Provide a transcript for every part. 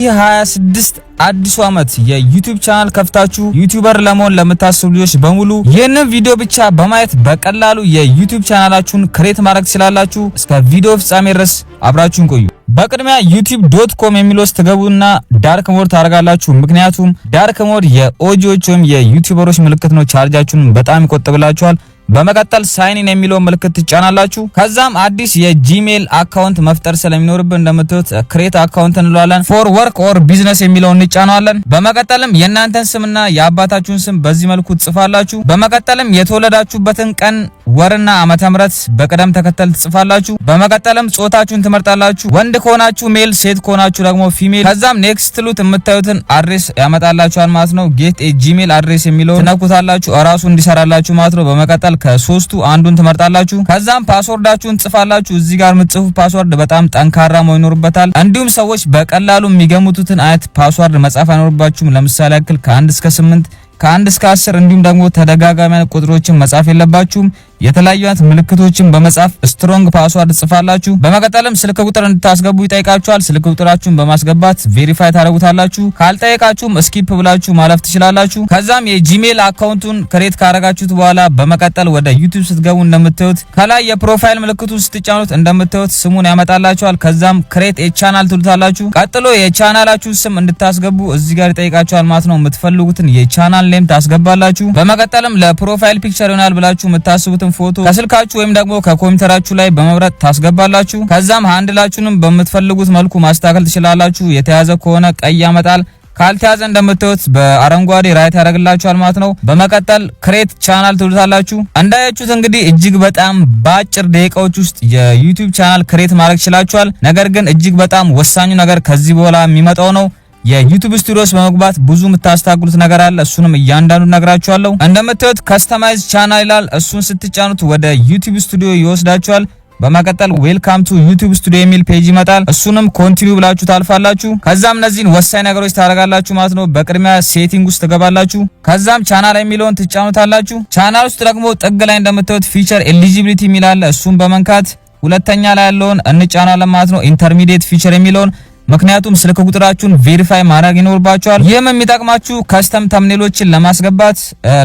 26 አዲሱ ዓመት የ YouTube channel ከፍታችሁ YouTuber ለመሆን ለምታስቡ ልጆች በሙሉ ይህንን ቪዲዮ ብቻ በማየት በቀላሉ የ YouTube channel ኣችሁን create ማድረግ ትችላላችሁ። እስከ ቪዲዮ ፍጻሜ ድረስ አብራችሁን ቆዩ። በቅድሚያ YouTube.com የሚለው ውስጥ ትገቡና dark mode ታደርጋላችሁ። ምክንያቱም dark mode የ OG ዎች ወይም የ YouTuber ኦች ምልክት ነው። ቻርጃችሁን በጣም ይቆጥብላችኋል። በመቀጠል sign in የሚለውን ምልክት ትጫናላችሁ። ከዛም አዲስ የ Gmail account መፍጠር ስለሚኖርብን እንደምታዩት create account እንለዋለን። For work or business የሚለውን እንጫነዋለን። በመቀጠልም የእናንተን ስምና የአባታችሁን ስም በዚህ መልኩ ትጽፋላችሁ። በመቀጠልም የተወለዳችሁበትን ቀን፣ ወርና ዓመተ ምህረት በቅደም ተከተል ትጽፋላችሁ። በመቀጠልም ጾታችሁን ትመርጣላችሁ። ወንድ ከሆናችሁ male፣ ሴት ከሆናችሁ ደግሞ female። ከዛም next ስትሉት የምታዩትን address ያመጣላችኋል ማለት ነው። Get a Gmail address የሚለውን ትነኩታላችሁ እራሱ እንዲሰራላችሁ ማለት ነው። በመቀጠል ከሶስቱ አንዱን ትመርጣላችሁ። ከዛም password ኣችሁን ትጽፋላችሁ። እዚህ ጋር የምትጽፉት password በጣም ጠንካራ መሆን ይኖርበታል። እንዲሁም ሰዎች በቀላሉ የሚገምቱትን አይነት password መጻፍ አይኖርባችሁም። ለምሳሌ ያክል ከ1 እስከ 8፣ ከ1 እስከ 10 እንዲሁም ደግሞ ተደጋጋሚ ቁጥሮችን መጻፍ የለባችሁም። የተለያዩ አይነት ምልክቶችን በመጻፍ strong password ትጽፋላችሁ። በመቀጠልም ስልክ ቁጥር እንድታስገቡ ይጠይቃችኋል። ስልክ ቁጥራችሁን በማስገባት verify ታደርጉታላችሁ። ካልጠየቃችሁም skip ብላችሁ ማለፍ ትችላላችሁ። ከዛም የ Gmail account ኡን create ካረጋችሁት በኋላ በመቀጠል ወደ YouTube ስትገቡ እንደምታዩት ከላይ የ profile ምልክቱን ስትጫኑት እንደምታዩት ስሙን ያመጣላችኋል። ከዛም create a channel ትሉታላችሁ። ቀጥሎ የቻናላችሁን ስም እንድታስገቡ እዚህ ጋር ይጠይቃችኋል ማለት ነው። የምትፈልጉትን የ channel name ታስገባላችሁ። በመቀጠልም ለ profile picture ይሆናል ብላችሁ የምታስቡትን ፎቶ ከስልካችሁ ወይም ደግሞ ከኮምፒውተራችሁ ላይ በመምረጥ ታስገባላችሁ። ከዛም handle ኣችሁንም በምትፈልጉት መልኩ ማስተካከል ትችላላችሁ። የተያዘ ከሆነ ቀይ ያመጣል። ካልተያዘ እንደምታዩት በአረንጓዴ right ያደርግላችኋል ማለት ነው። በመቀጠል create channel ትሉታላችሁ። እንዳያችሁት እንግዲህ እጅግ በጣም በአጭር ደቂቃዎች ውስጥ የ YouTube channel create ማድረግ ችላችኋል። ነገር ግን እጅግ በጣም ወሳኙ ነገር ከዚህ በኋላ የሚመጣው ነው። የ YouTube Studio ውስጥ በመግባት ብዙ የምታስተካክሉት ነገር አለ። እሱንም እያንዳንዱ ነግራችኋለሁ። እንደምታዩት customize channel ይላል። እሱን ስትጫኑት ወደ YouTube Studio ይወስዳችኋል። በመቀጠል "Welcome to YouTube Studio" የሚል page ይመጣል። እሱንም continue ብላችሁ ታልፋላችሁ። ከዛም እነዚህን ወሳኝ ነገሮች ታደርጋላችሁ ማለት ነው። በቅድሚያ setting ውስጥ ትገባላችሁ። ከዛም ቻናል የሚለውን ትጫኑታላችሁ። ቻናል ውስጥ ደግሞ ጥግ ላይ እንደምታዩት feature eligibility የሚል አለ። እሱን በመንካት ሁለተኛ ላይ ያለውን እንጫናለን ማለት ነው። Intermediate feature የሚለውን፣ ምክንያቱም ስልክ ቁጥራችሁን verify ማድረግ ይኖርባችኋል። ይህም የሚጠቅማችሁ custom thumbnail ኦችን ለማስገባት፣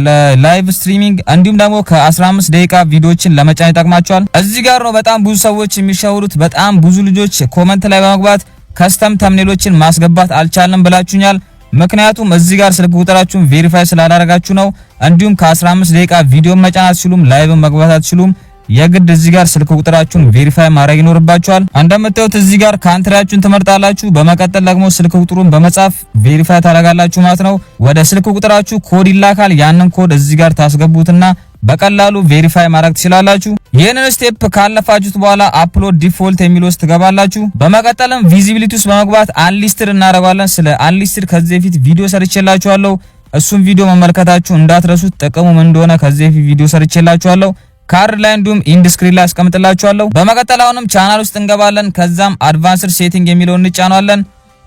ለ live streaming እንዲሁም ደግሞ ከ15 ደቂቃ ቪዲዮዎችን ለመጫን ይጠቅማችኋል። እዚህ ጋር ነው በጣም ብዙ ሰዎች የሚሸወዱት። በጣም ብዙ ልጆች comment ላይ በመግባት custom thumbnail ኦችን ማስገባት አልቻልንም ብላችሁኛል። ምክንያቱም እዚህ ጋር ስልክ ቁጥራችሁን verify ስላላረጋችሁ ነው። እንዲሁም ከ15 ደቂቃ ቪዲዮ መጫን አትችሉም፣ live መግባት አትችሉም። የግድ እዚህ ጋር ስልክ ቁጥራችሁን verify ማድረግ ይኖርባችኋል። እንደምታዩት እዚህ ጋር country ያችሁን ትመርጣላችሁ። በመቀጠል ደግሞ ስልክ ቁጥሩን በመጻፍ verify ታደርጋላችሁ ማለት ነው። ወደ ስልክ ቁጥራችሁ ኮድ ይላካል። ያንን ኮድ እዚህ ጋር ታስገቡትና በቀላሉ verify ማድረግ ትችላላችሁ። ይህንን step ካለፋችሁት በኋላ upload default የሚል ውስጥ ትገባላችሁ። በመቀጠልም visibility ውስጥ በመግባት unlisted እናደርገዋለን። ስለ unlisted ከዚህ በፊት ቪዲዮ ሰርቼላችኋለሁ። እሱን ቪዲዮ መመልከታችሁ እንዳትረሱት። ጥቅሙ ምን እንደሆነ ከዚህ በፊት ቪዲዮ ሰርቼላችኋለሁ። ካርድ ላይ እንዲሁም end screen ላይ አስቀምጥላችኋለሁ። በመቀጠል አሁንም ቻናል ውስጥ እንገባለን። ከዛም advanced setting የሚለውን እንጫነዋለን።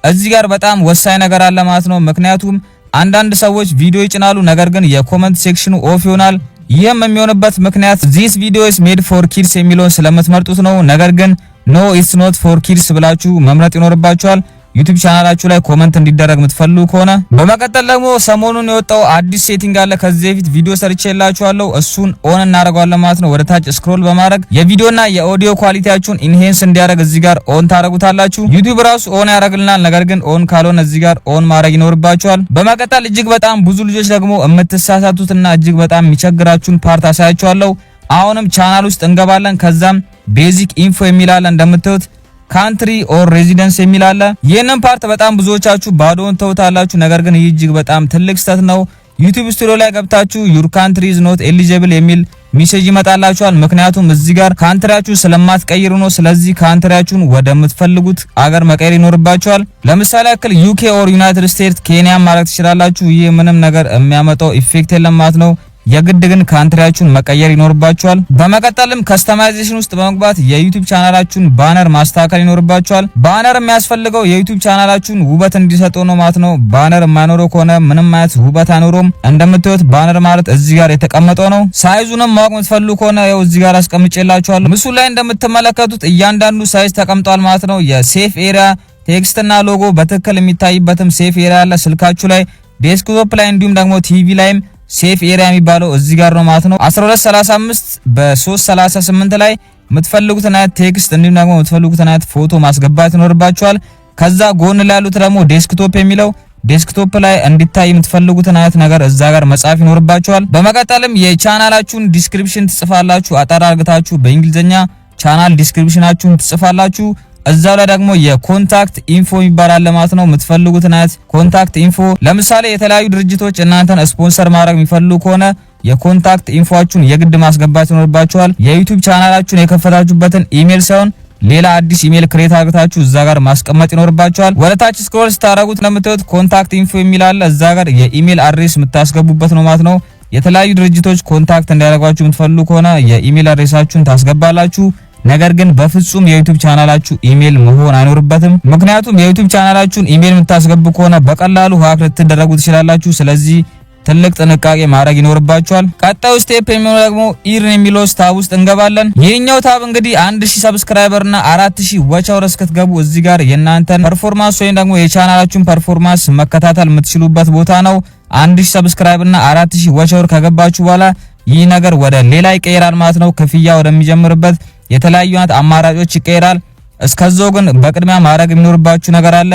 እዚህ ጋር በጣም ወሳኝ ነገር አለ ማለት ነው። ምክንያቱም አንዳንድ ሰዎች ቪዲዮ ይጭናሉ፣ ነገር ግን የ comment section ኑ off ይሆናል። ይህም የሚሆንበት ምክንያት "This video is made for kids" የሚለውን ስለምትመርጡት ነው። ነገር ግን "No, it's not for kids" ብላችሁ መምረጥ ይኖርባችኋል፣ YouTube channel ኣችሁ ላይ comment እንዲደረግ የምትፈልጉ ከሆነ። በመቀጠል ደግሞ ሰሞኑን የወጣው አዲስ setting አለ። ከዚህ በፊት ቪዲዮ ሰርቼላችኋለሁ። እሱን on እናደርገዋለን ማለት ነው። ወደ ታች scroll በማድረግ የቪዲዮና የ audio quality ያችሁን enhance እንዲያደርግ እዚህ ጋር on ታደርጉታላችሁ። YouTube ራሱ on ያደርግልናል። ነገር ግን on ካልሆነ እዚህ ጋር on ማድረግ ይኖርባችኋል። በመቀጠል እጅግ በጣም ብዙ ልጆች ደግሞ የምትሳሳቱትና እጅግ በጣም የሚቸግራችሁን part አሳያችኋለሁ። አሁንም ቻናል ውስጥ እንገባለን። ከዛም basic info የሚል አለ፣ እንደምታዩት country or residence የሚል አለ። ይህንን part በጣም ብዙዎቻችሁ ባዶውን ተውታላችሁ። ነገር ግን ይህ እጅግ በጣም ትልቅ ስህተት ነው። YouTube Studio ላይ ገብታችሁ "Your country is not eligible" የሚል message ይመጣላችኋል። ምክንያቱም እዚህ ጋር country ያችሁ ስለማትቀይሩ ነው። ስለዚህ country ያችሁን ወደምትፈልጉት አገር መቀየር ይኖርባችኋል። ለምሳሌ ያክል UK or United States፣ ኬንያ ማድረግ ትችላላችሁ። ይህ ምንም ነገር የሚያመጣው effect የለም ማለት ነው። የግድ ግን country ያችሁን መቀየር ይኖርባችኋል። በመቀጠልም customization ውስጥ በመግባት የ YouTube channel ኣችሁን banner ማስተካከል ይኖርባችኋል። Banner የሚያስፈልገው የ YouTube channel ኣችሁን ውበት እንዲሰጠው ነው ማለት ነው። Banner የማይኖረው ከሆነ ምንም አይነት ውበት አይኖረውም። እንደምታዩት banner ማለት እዚህ ጋር የተቀመጠው ነው። Size ኡንም ማወቅ የምትፈልጉ ከሆነ ያው እዚህ ጋር አስቀምጬላችኋለሁ። ምስሉ ላይ እንደምትመለከቱት እያንዳንዱ size ተቀምጧል ማለት ነው። የ safe area Text ና ሎጎ በትክክል የሚታይበትም safe area አለ ስልካችሁ ላይ፣ desktop ላይ እንዲሁም ደግሞ ቲቪ ላይም safe area የሚባለው እዚህ ጋር ነው ማለት ነው። 1235 በ338 ላይ የምትፈልጉትን አይነት text እንዲሁም ደግሞ የምትፈልጉትን አይነት ፎቶ ማስገባት ይኖርባችኋል። ከዛ ጎን ላይ ያሉት ደግሞ desktop የሚለው desktop ላይ እንዲታይ የምትፈልጉትን አይነት ነገር እዛ ጋር መጻፍ ይኖርባችኋል። በመቀጠልም የቻናላችሁን description ትጽፋላችሁ። አጠር አርግታችሁ በእንግሊዝኛ channel description ኣችሁን ትጽፋላችሁ። እዛው ላይ ደግሞ የ contact info የሚባል አለ ማለት ነው። የምትፈልጉትን አይነት contact info፣ ለምሳሌ የተለያዩ ድርጅቶች እናንተን ስፖንሰር ማድረግ የሚፈልጉ ከሆነ የ contact info ኣችሁን የግድ ማስገባት ይኖርባችኋል። የ YouTube ቻናላችሁን የከፈታችሁበትን ኢሜል ሳይሆን ሌላ አዲስ email create አድርጋችሁ እዛ ጋር ማስቀመጥ ይኖርባችኋል። ወደ ታች scroll ስታደርጉት እንደምታዩት contact info የሚል አለ። እዛ ጋር የ email address የምታስገቡበት ነው ማለት ነው። የተለያዩ ድርጅቶች contact እንዲያደርጓችሁ የምትፈልጉ ከሆነ የ email address ኣችሁን ታስገባላችሁ። ነገር ግን በፍጹም የ YouTube ቻናላችሁ ኢሜል መሆን አይኖርበትም። ምክንያቱም የ YouTube ቻናላችሁን ኢሜል የምታስገቡ ከሆነ በቀላሉ hack ልትደረጉ ትችላላችሁ። ስለዚህ ትልቅ ጥንቃቄ ማድረግ ይኖርባችኋል። ቀጣዩ step የሚሆነው ደግሞ earn የሚለው tab ውስጥ እንገባለን። ይህኛው tab እንግዲህ 1000 subscriber እና 4000 watch hour እስክትገቡ እዚህ ጋር የእናንተን performance ወይም ደግሞ የቻናላችሁን performance መከታተል የምትችሉበት ቦታ ነው። 1000 subscribe እና 4000 watch hour ከገባችሁ በኋላ ይህ ነገር ወደ ሌላ ይቀየራል ማለት ነው። ክፍያ ወደሚጀምርበት የተለያዩ አይነት አማራጮች ይቀየራል። እስከዛው ግን በቅድሚያ ማድረግ የሚኖርባችሁ ነገር አለ።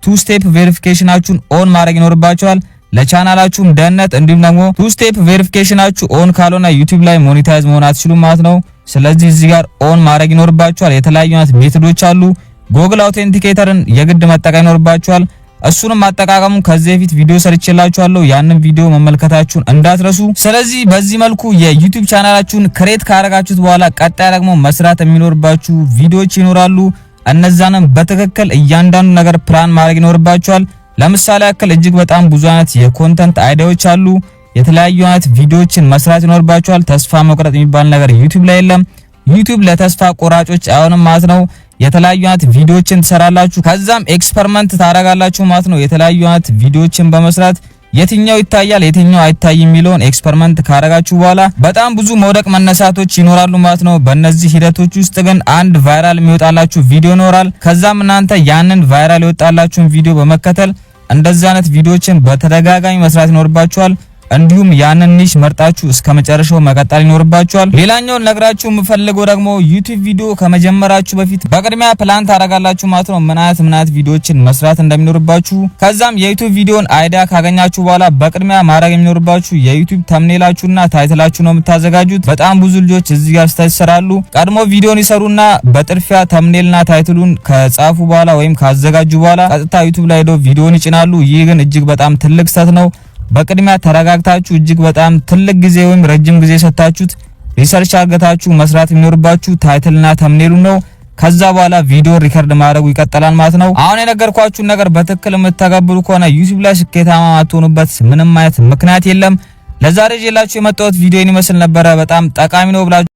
Two step verification ኣችሁን on ማድረግ ይኖርባችኋል። ለቻናላችሁም ደህንነት እንዲሁም ደግሞ two step verification ኣችሁ on ካልሆነ YouTube ላይ monetize መሆን አትችሉም ማለት ነው። ስለዚህ እዚህ ጋር on ማድረግ ይኖርባችኋል። የተለያዩ አይነት method ኦች አሉ። Google Authenticator ን የግድ መጠቀም ይኖርባችኋል። እሱንም አጠቃቀሙን ከዚህ በፊት ቪዲዮ ሰርቼላችኋለሁ። ያንን ቪዲዮ መመልከታችሁን እንዳትረሱ። ስለዚህ በዚህ መልኩ የ YouTube ቻናላችሁን create ካረጋችሁት በኋላ ቀጣይ ደግሞ መስራት የሚኖርባችሁ ቪዲዮዎች ይኖራሉ። እነዛንም በትክክል እያንዳንዱ ነገር ፕላን ማድረግ ይኖርባችኋል። ለምሳሌ ያክል እጅግ በጣም ብዙ አይነት የ content idea ዎች አሉ። የተለያዩ አይነት ቪዲዮዎችን መስራት ይኖርባችኋል። ተስፋ መቁረጥ የሚባል ነገር YouTube ላይ የለም። YouTube ለተስፋ ቆራጮች አይሆንም ማለት ነው። የተለያዩ አይነት ቪዲዮዎችን ትሰራላችሁ፣ ከዛም experiment ታደርጋላችሁ ማለት ነው። የተለያዩ አይነት ቪዲዮዎችን በመስራት የትኛው ይታያል የትኛው አይታይም የሚለውን experiment ካረጋችሁ በኋላ በጣም ብዙ መውደቅ መነሳቶች ይኖራሉ ማለት ነው። በእነዚህ ሂደቶች ውስጥ ግን አንድ viral የሚወጣላችሁ ቪዲዮ ይኖራል። ከዛም እናንተ ያንን viral የወጣላችሁን ቪዲዮ በመከተል እንደዚህ አይነት ቪዲዮዎችን በተደጋጋሚ መስራት ይኖርባችኋል። እንዲሁም ያንን niche መርጣችሁ እስከ መጨረሻው መቀጠል ይኖርባችኋል። ሌላኛውን ልነግራችሁ የምፈልገው ደግሞ YouTube ቪዲዮ ከመጀመራችሁ በፊት በቅድሚያ ፕላን ታደርጋላችሁ ማለት ነው፣ ምን አይነት ቪዲዮዎችን መስራት እንደሚኖርባችሁ። ከዛም የ YouTube ቪዲዮን idea ካገኛችሁ በኋላ በቅድሚያ ማድረግ የሚኖርባችሁ የ YouTube thumbnail ኣችሁና title ኣችሁ ነው የምታዘጋጁት። በጣም ብዙ ልጆች እዚህ ጋር ስህተት ይሰራሉ። ቀድሞ ቪዲዮን ይሰሩና በጥድፊያ thumbnail ና title ኡን ከጻፉ በኋላ ወይም ካዘጋጁ በኋላ ቀጥታ YouTube ላይ ሄደው ቪዲዮን ይጭናሉ። ይህ ግን እጅግ በጣም ትልቅ ስህተት ነው። በቅድሚያ ተረጋግታችሁ እጅግ በጣም ትልቅ ጊዜ ወይም ረጅም ጊዜ ሰጥታችሁት research አርጋችሁ መስራት የሚኖርባችሁ title ና thumbnail ኡ ነው። ከዛ በኋላ ቪዲዮ record ማድረጉ ይቀጥላል ማለት ነው። አሁን የነገርኳችሁን ነገር በትክክል የምትተገብሩ ከሆነ YouTube ላይ ስኬታማ ማትሆኑበት ምንም አይነት ምክንያት የለም። ለዛሬ ይዤላችሁ የመጣሁት ቪዲዮ ይመስል ነበረ። በጣም ጠቃሚ ነው ብላችሁ